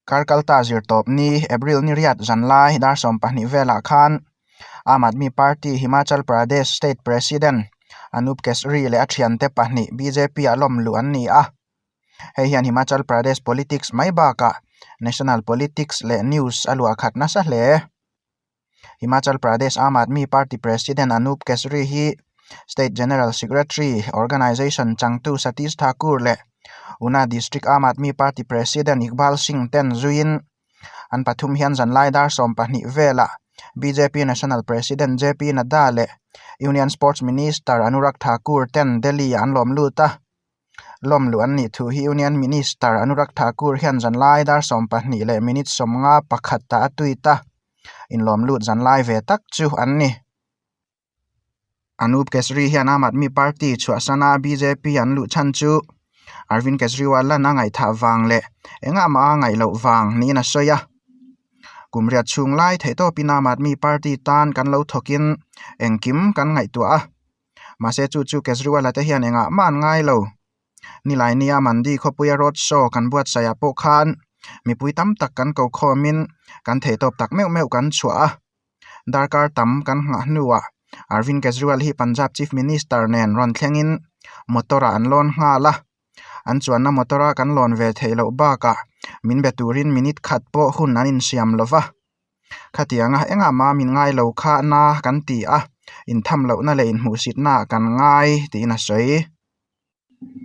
Karkalta zirtawpni April ni riat zanlai dar 20 velah khan Aam Aadmi Party Himachal Pradesh State President Anup Kesri leh a thiante pahnih bjp ah lawm luh an ni a. Hei hian Himachal Pradesh politics mai bakah national politics leh news a luah khat nasa hle. Himachal Pradesh Aam Aadmi Party President Anup Kesri hi State General Secretary Organisation changtu Satish Thakur leh Una District Aam Aadmi Party President Iqbal Singh ten zuiin an pathum hian zanlai dar 20 velah bjp National President JP Nadda leh Union Sports Minister Anurag Thakur ten Delhi ah an lawm lut a. Lawm luh an nih thu hi Union Minister Anurag Thakur hian zanlai dar 20 leh minute 51 ah a tweet a, inlawm lut zanlai ve tak chu an ni. Anup Kesri hian Aam Aadmi Party chhuahsana bjp an luh chhan chu Arvind Kejriwal lan a ngaihthah vang leh engah mah a ngaih loh vang niin a sawi a. Kum riat chhung lai theihtawpin Aam Aadmi Party tan kan lo thawkin engkim kan ngaihtuah a. Mahse chu chu Kejriwal-a te hian engah mah an ngai lo. Nilaini-a Mandi khawpuia road show kan buatsaihah pawh khan mipui tam tak kan ko khawmin kan theihtawp tak meuh meuh kan chhuah a. Darkar tam kan nghah hnuah Arvind Kejriwal hi Punjab Chief Minister nen rawn thlengin motor-ah an lawn nghal a. An chuanna motor-a kan lawn ve theih loh bakah min be turin minute khat pawh hun an insiam lo va. Khatianga engah mah min ngai lo kha na kan ti a, intham lohna leh inhmuhsitna ah kan ngai tiin a sawi.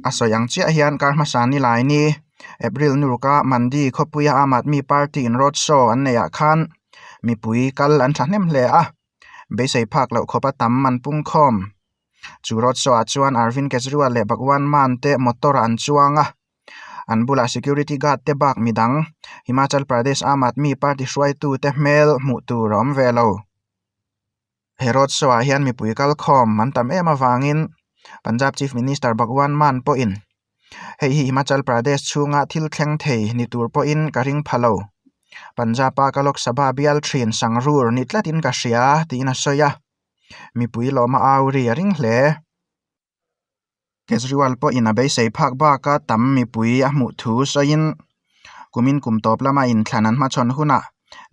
A sawi ang chiah hian kar hmasa ni lai ni April nuruka Mandi khawpuia Aam Aadmi Party in road show an neih ah khan mipui kal an thahnem hle a, beisei phak loh khawpa tam an pungkhawm. Chu road show ah chuan Arvind Kejriwal leh Bhagwan Mann te motor ah an chuang a. An bulah security guard te bak midang Himachal Pradesh Aam Aadmi Party hruaitu te hmel hmuh tur a awm ve lo. He road show ah hian mipui kal khawm an tam em avangin Punjab Chief Minister Bhagwan Mann pawhin hei hi Himachal Pradesh chhunga thil thleng thei ni tur pawhin ka ring pha lo. Punjab a ka Lok Sabha bial thin Sangrur ni tlatin ka hria tiin a sawi a. Mipui lawma au ri a ring hle. Kejriwal pawhin a beisei phak baka tam mipui a hmuh thu sawiin kumin kum tawp lama inthlan an hmachhawn hunah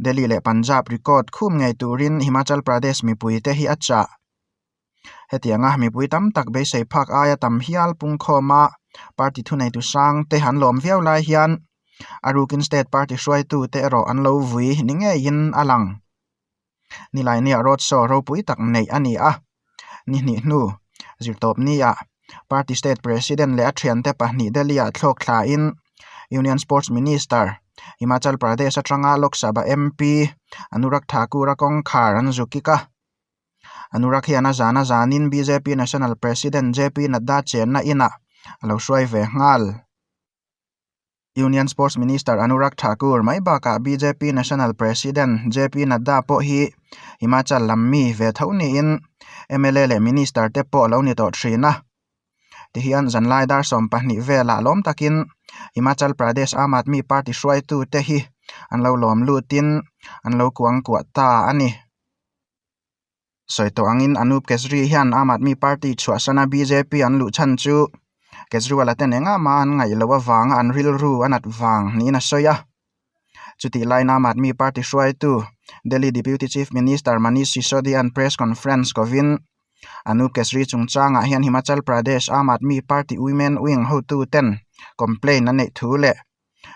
Delhi leh Punjab record khum ngei turin Himachal Pradesh mipuite hi a chah. Hetianga mipui tam tak beisei phak aia tam hial pungkhawma party thuneitu sang te an lawm viau lai hian a rukin state party hruaitute erawh an lo vui ni ngeiin a lang. Nilainiah road show ropui tak neih a ni a, ni hnih hnu zirtawp niah party state president leh a thiante pahnih Delhi-ah thlawk thlain Union Sports Minister Himachal Pradesh atanga Lok Sabha MP Anurag Thakur-a kawngkhar an zu kik a. Anurag hian a zan a zanin bjp National President JP Nadda chenna inah a lo hruai ve nghal. Union Sports Minister Anurag Thakur mai bakah bjp National President JP Nadda pawh hi Himachal lam mi ve tho niin mla leh Minister te pawh a lo ni tawh thin a. Tihian zanlai dar 20 velah lawm takin Himachal Pradesh Aam Aadmi Party hruaitu te hi an lo lawm lutin an lo kuangkuah ta a ni. Sawi tawh angin Anup Kejri hian Aam Aadmi Party chhuahsana bjp an luh chhan chu Kejriwal-a ten engah mah an ngaih loh avanga an rilru a nat vang niin a sawi a. Chutih laiin Aam Aadmi Party hruaitu Delhi Deputy Chief Minister Manish Sisodia-a'n press conference kovin Anup Kejri chungchangah hian Himachal Pradesh Aam Aadmi Party Women Wing hotuten complaint an neih thu leh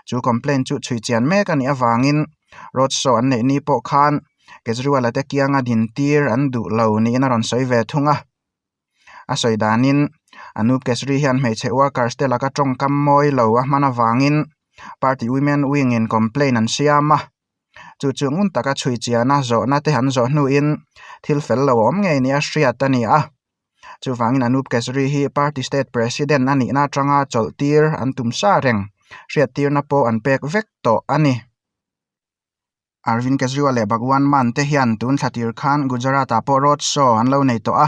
Chu complaint chu chhui chian mek a nih avangin road show an neih ni pawh khan Kejriwal-a te kianga din tir an duh lo niin a rawn sawi ve thung a. A sawi danin Anup Kejri hian hmeichhe workers te laka tawngkam mawi lo a hman avangin party women wing in complaint an siam a. Chu chu ngun taka chhui chiana zawhna te an zawh hnuin thil fel lo awm ngei nia hriat a ni a. Chuvangin Anup Kejri hi party state president a nihna atanga chawlh tir an tum sa reng, hriattirna pawh an pek vek tawh a ni. Arvind Kejriwal leh Bhagwan Mann te hian tun thla tir khan Gujarat-ah pawh road show an lo nei tawh a.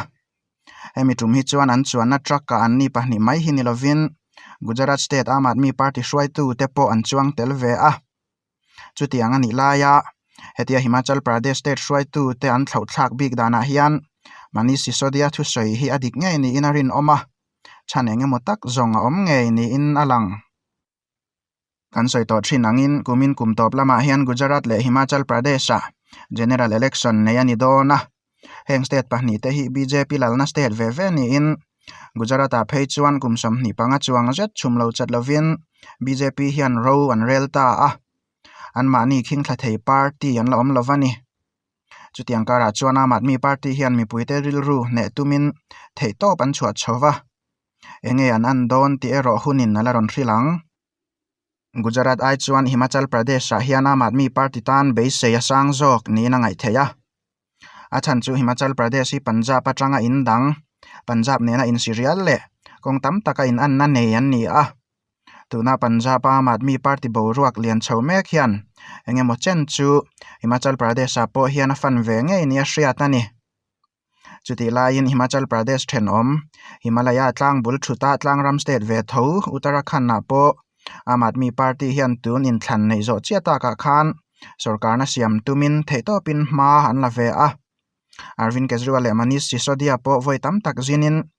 Hemi tum hi chuan an chuanna truck-ah anni pahnih mai hi ni lovin Gujarat state Aam Aadmi Party hruaitu te pawh an chuang tel ve a. Chutiang a nih laia hetia Himachal Pradesh state hruaitu te an thlauh thlak bik danah hian Manish Sisodia thusawi hi a dik ngei niin a rinawm a, chhan eng emaw tak zawng a awm ngei niin a lang. Kan sawi tawh thin angin kumin kum tawp lamah hian Gujarat leh Himachal Pradesh-ah General Election nei a ni dawn a. Heng state pahnihte hi bjp lalna state ve ve niin Gujarat-ah phei chuan kum 25 chuang zet chhum lo chat lovin bjp hian ro an rel ta a. Anmahni khingthla thei party an la awm lo va ni. Chutiang karah chuan Aam Aadmi Party hian mipuite rilru hneh tumin theihtawp an chhuah chho va. Enge an an dawn tih erawh hunin a la rawn hrilh ang. Gujarat ai chuan Himachal Pradesh-ah hian Aam Aadmi Party tan beisei a sang zawk niin a ngaih theih a. A chhan chu Himachal Pradesh hi Punjab atanga in dang, Punjab nena insirial leh kawng tam taka inanna nei an ni a. Tuna Punjab-a Aam Aadmi Party boruak lian chho mek hian eng emaw chen chu Himachal Pradesh-ah pawh hian a fan ve ngei nia hriat a ni. Chutih laiin Himachal Pradesh thenawm, Himalaya tlang bul thuta tlangram state ve tho Uttarakhand-ah pawh Aam Aadmi Party hian tun inthlan neih zawh chiah takah khan sorkarna siam tumin theihtawpin hma an la ve a. Arvind Kejriwal leh Manish Sisodia pawh vawi tam tak zinin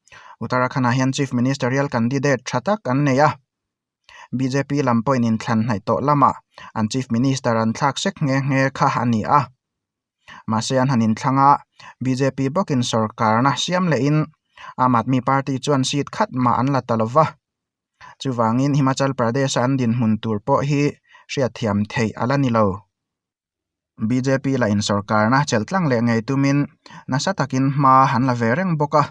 Uttarakhand-ah hian Chief Ministerial candidate tha tak an nei a. Bjp lam pawhin inthlan hnaih tawh lamah an Chief Minister an thlak sek nghe nghe kha a ni a. Mahse an han inthlang a, bjp bawkin sorkarna siam lehin Aam Aadmi Party chuan seat khat mah an la ta lo va. Chuvangin Himachal Pradesh-a an dinhmun tur pawh hi hriatthiam theih a la ni lo. Bjp la insorkarna chelh tlang leh ngei tumin nasa takin hma an la ve reng bawk a.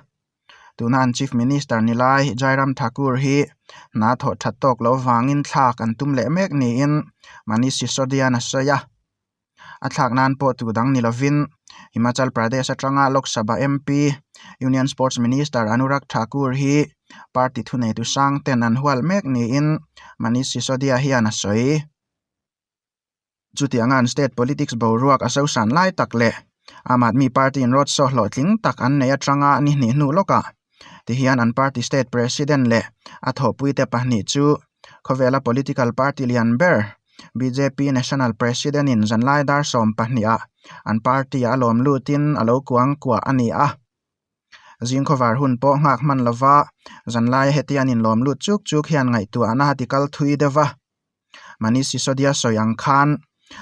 Tuna an Chief Minister ni lai Jairam Thakur hi hna thawh that tawk loh vangin thlak an tum leh mek niin Manish Sisodia-a'n a sawi a. A thlak nan pawh tu dang ni lovin Himachal Pradesh atanga Lok Sabha MP, Union Sports Minister Anurag Thakur hi party thuneitu sang ten an hual mek niin Manish Sisodia hian a sawi. Chutianga an state politics boruak a sosan lai tak leh Aam Aadmi Party in road show hlawhtling tak an nei atanga ni hnih hnu lawkah tihian an party state president leh a thawhpuite pahnih chu khawvela political party lian ber bjp national president in zanlai dar 12 ah an party ah a lawm lutin a lo kuang kuah a ni a. Zing khawvar hun pawh nghak hman lova zanlaia heti an inlawm lut chuk chuk hian ngaihtuahna a tikal thui deuh va. Manish Sisodia sawi ang khan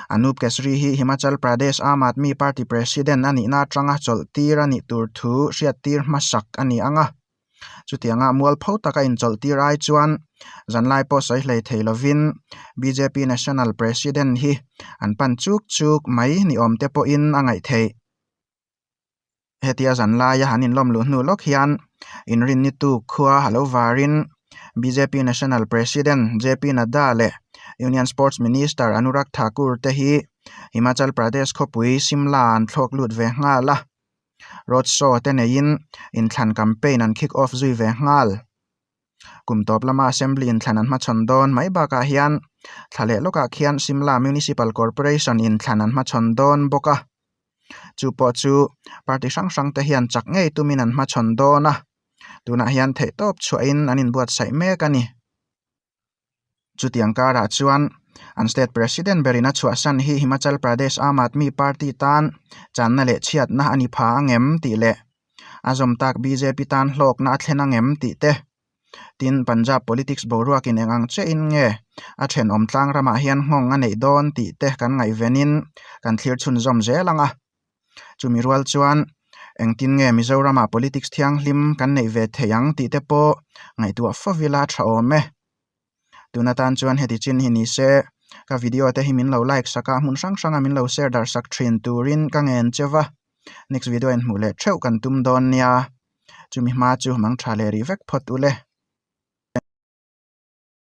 Anup Kesri hi Himachal Pradesh Aam Aadmi Party President a nihna atanga chawlh tir a nih tur thu hriattir hmasak a ni ang a. Chutianga mualpho taka inchawlh tir ai chuan zanlai pawh sawi hlei thei lovin bjp National President hi an pan chuk chuk mai ni awm te pawhin a ngaih theih. Hetia zan laia han inlawm luh hnu lawk hian inrinni tu khua a lo varin bjp National President JP Nadda leh Union Sports Minister Anurag Thakur te hi Himachal Pradesh khawpui Shimla an thlawk lut ve nghal a. Road show te neiin inthlan campaign an kick off zui ve nghal. Kum tawp lama Assembly inthlan an hmachhawn dawn mai bakah hian thla leh lawkah khian Shimla Municipal Corporation inthlan an hmachhawn dawn bawk a. Chu pawh chu party hrang hrang te hian chak ngei tumin an hmachhawn dawn a, tunah hian theihtawp chhuahin an inbuatsaih mek a ni. Chutiang karah chuan an state president berin a chhuahsan hi Himachal Pradesh Aam Aadmi Party tan channa leh chhiatna a ni pha angem tih leh a zawm tak bjp tan hlawkna a thlen angem tih te Tin, Punjab politics boruakin eng ang chiahin nge a thenawm tlang ramah hian nghawng a neih dawn tih te kan ngaihvenin kan thlir chhunzawm zel ang a. Chumi rual chuan engtin nge Mizoramah politics thianghlim kan neih ve theih ang tih te pawh ngaihtuah fo ila tha awm e. Tun atan chuan heti chin hi ni se, ka video te hi min lo like sak a, hmun hrang hranga min lo share darh sak thin turin ka ngen cheu va. Next video in hmuh leh theuh kan tum dawn nia. Chumi hma chu mang tha leh rih vek phawt ule.